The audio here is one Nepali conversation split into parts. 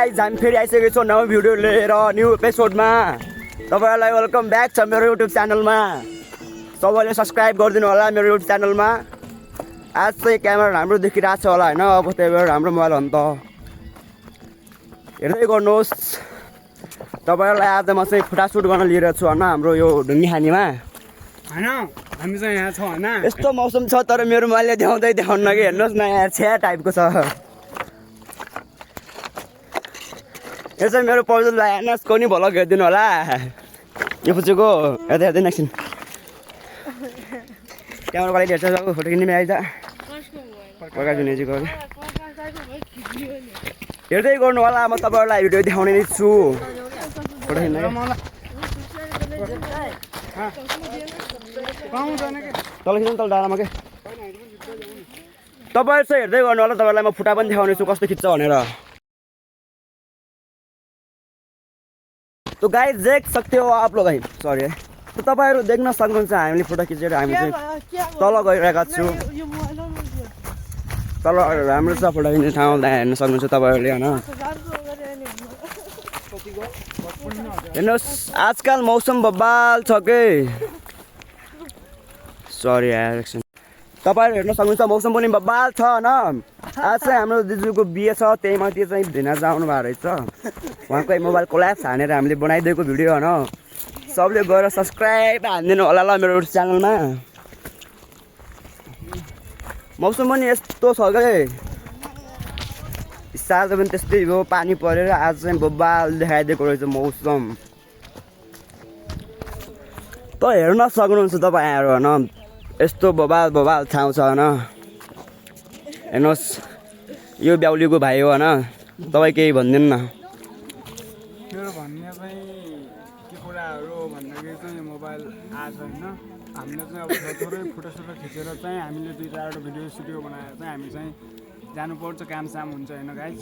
गाइज हामी फेरि आइसकेको छौँ नयाँ भिडियो लिएर न्यू एपिसोडमा तपाईँहरूलाई वेलकम ब्याक छ मेरो युट्युब च्यानलमा। सबैले सब्सक्राइब गरिदिनु होला मेरो युट्युब च्यानलमा। आज चाहिँ क्यामेरा राम्रो देखिरहेको छ होला होइन, अब त्यही भएर हाम्रो मोबाइल हो नि त, हेर्दै गर्नुहोस्। तपाईँहरूलाई आज म चाहिँ फोटोसुट गर्न लिइरहेको छु होइन हाम्रो यो ढुङ्गी खानीमा होइन। हामी चाहिँ यहाँ छौँ होइन। यस्तो मौसम छ तर मेरो मोबाइलले देखाउन्न कि हेर्नुहोस् न, यहाँ छ्या टाइपको छ। यो चाहिँ मेरो पौजल भाइ एनएसको नि भ्लग हेरिदिनु होला। यो पुचेको हेर्दै हेर्दैन एकछिन क्यामेरा क्वालिटी हेर्छ, सब फोटो किन्ने आइज प्रकाश जुनेजीको हेर्दै गर्नु होला। म तपाईँहरूलाई भिडियो देखाउने नै छु। फोटो खिच्न तल खिच्नु तल डाँडामा के तपाईँहरू चाहिँ हेर्दै गर्नु होला। तपाईँलाई म फुटा पनि देखाउने छु कस्तो खिच्छ भनेर। तो गाइस देख सकते हो आप लोग है, सरी है। तो तपाईँहरू देख्न सक्नुहुन्छ हामीले फोटो खिचेर हामी चाहिँ तल गइरहेका छौँ। तल राम्रो छ फोटो खिच्ने ठाउँ हेर्न सक्नुहुन्छ तपाईँहरूले होइन। हेर्नुहोस् आजकल मौसम बब्बाल छ के, सरी यार एकछिन। तपाईँहरू हेर्न सक्नुहुन्छ मौसम पनि बब्बाल छ होइन। आज चाहिँ हाम्रो दिजुको बिहे छ, त्यही माथि चाहिँ भिना जानु भएको रहेछ। उहाँकै मोबाइल कोल्याप्स हानेर हामीले बनाइदिएको भिडियो होइन। सबले गएर सब्सक्राइब हानिदिनु होला ल मेरो युट्युब च्यानलमा। मौसम पनि यस्तो छ कि साँझ पनि त्यस्तै हो, पानी परेर आज चाहिँ बब्बाल देखाइदिएको रहेछ मौसम। त हेर्न सक्नुहुन्छ तपाईँहरू होइन, यस्तो बबाल बबाल ठाउँ छ होइन। हेर्नुहोस् यो ब्याउलीको भाइ हो होइन। तपाईँ केही भनिदिनु न। मेरो भन्ने चाहिँ के कुराहरू भन्दाखेरि चाहिँ मोबाइल आएको होइन। हामीले चाहिँ अब थोरै फोटोसोटो खिचेर चाहिँ हामीले 2-4वटा भिडियो बनाएर चाहिँ हामी चाहिँ जानुपर्छ, कामसाम हुन्छ होइन गाइज।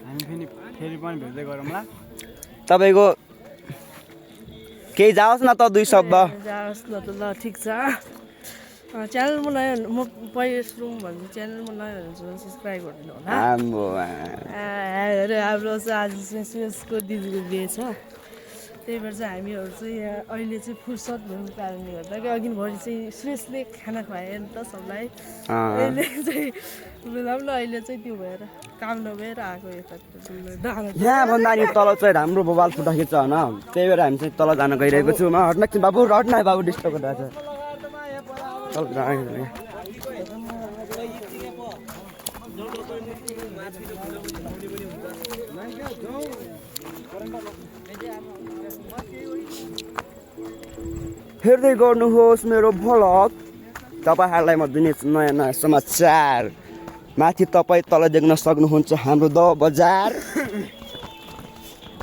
हामी फेरि पनि भेट्दै गरौँला। तपाईँको केही जाओस् न त 2 शब्द जाओस् न त ल, ठिक छ। च्यानलमा नयाँ म पहिलो भन्छु, च्यानलमा नयाँ हुन्छ सब्सक्राइब गरिदिनु होला। हाम्रो चाहिँ आज चाहिँ सुरेशको दिदीको बिहे छ, त्यही भएर चाहिँ हामीहरू चाहिँ यहाँ अहिले चाहिँ फुर्सद भएको कारणले गर्दा कि अघि भरि चाहिँ सुरेशले खाना खुवायो नि त सबलाई। अहिले चाहिँ बुझाउँ न, अहिले चाहिँ त्यो भएर काम नभएर आएको यता यहाँभन्दा नि तल चाहिँ राम्रो बबाल फुटा खिच्छ होइन। त्यही भएर हामी चाहिँ तल जान गइरहेको छु। म हट्न एकछिन बाबु, हट्न बाबु, डिस्टर्ब गरिरहेको छ। हेर्दै गर्नुहोस् मेरो भ्लग। तपाईँहरूलाई म दिनेछु नयाँ नयाँ समाचार। माथि तपाईँ तल देख्न सक्नुहुन्छ हाम्रो द बजार।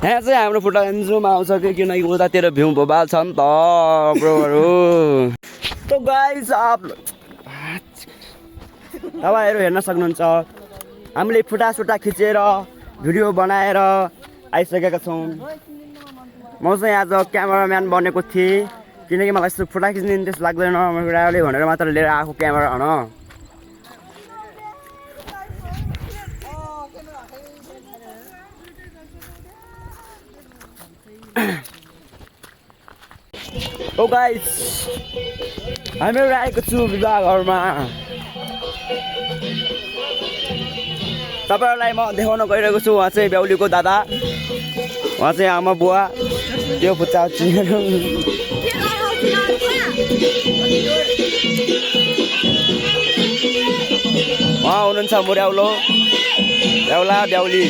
यहाँ चाहिँ हाम्रो फुटा जुम आउँछ कि, किनकि उतातिर भ्यू बबाल छ नि त ब्रोहरू। तो गाइस तपाईँहरू हेर्न सक्नुहुन्छ हामीले फुटासुटा खिचेर भिडियो बनाएर आइसकेका छौँ। म चाहिँ आज क्यामेराम्यान बनेको थिएँ, किनकि मलाई यस्तो फुटा खिच्ने इन्ट्रेस्ट लाग्दैन। मेरो रायोले भनेर मात्र लिएर आएको क्यामेरा होइन। ओ गाइस हामीहरू आएको छु विवाह घरमा। तपाईँहरूलाई म देखाउन गइरहेको छु। उहाँ चाहिँ बेहुलीको दादा, उहाँ चाहिँ आमा बुवा, त्यो फुच्चा उहाँ हुनुहुन्छ मुर्याउलो बेहुला बेहुली।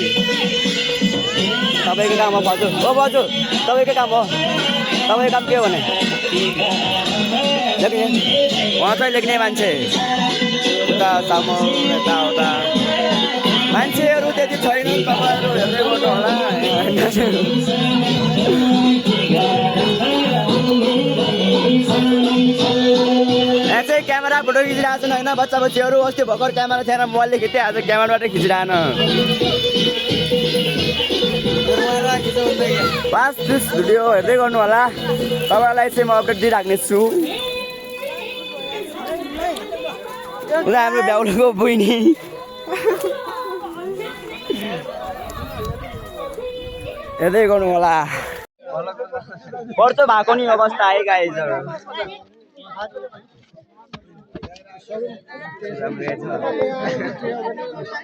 तपाईँको काम हो बाजु, ओ बाजु तपाईँको काम हो, तपाईँको काम के हो भने लेख्ने। उहाँ चाहिँ लेख्ने मान्छे, उता चामल यताउता मान्छेहरू त्यति छैनन्। तपाईँहरू हेर्दै गर्नु होला। यहाँ चाहिँ क्यामेरा फोटो खिचिरहेको छन् होइन बच्चा बच्चीहरू। अस्ति भर्खर क्यामेरा थिएन, मोबाइलले खिच्थेँ, आज क्यामेराबाटै खिचिरहन। पास दिस भिडियो हेर्दै गर्नु होला। तपाईँहरूलाई चाहिँ म अपडेट दिइराख्ने छु। उता हाम्रो बेहुलीको बहिनी हेर्दै गर्नु होला पर्छ भएको नि अवस्था आयो गाइजहरू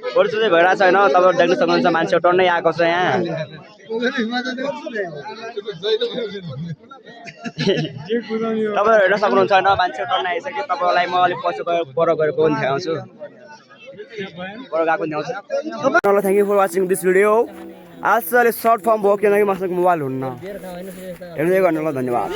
पर्छ चाहिँ भइरहेको छैन तपाईँहरू देख्न सक्नुहुन्छ मान्छे टन्नै आएको छ यहाँ तपाईँहरू हेर्न सक्नुहुन्छ होइन मान्छे टन्नै आइसक्यो तपाईँहरूलाई म अलिक पछि गएर पर गएको पनि देखाउँछु पर गएको पनि देखाउँछु तपाईँहरूलाई thank you for watching this video आज चाहिँ अलिक सर्ट फर्म भयो किनकि मसँग मोबाइल हुन्न हेर्दै गर्नु ल धन्यवाद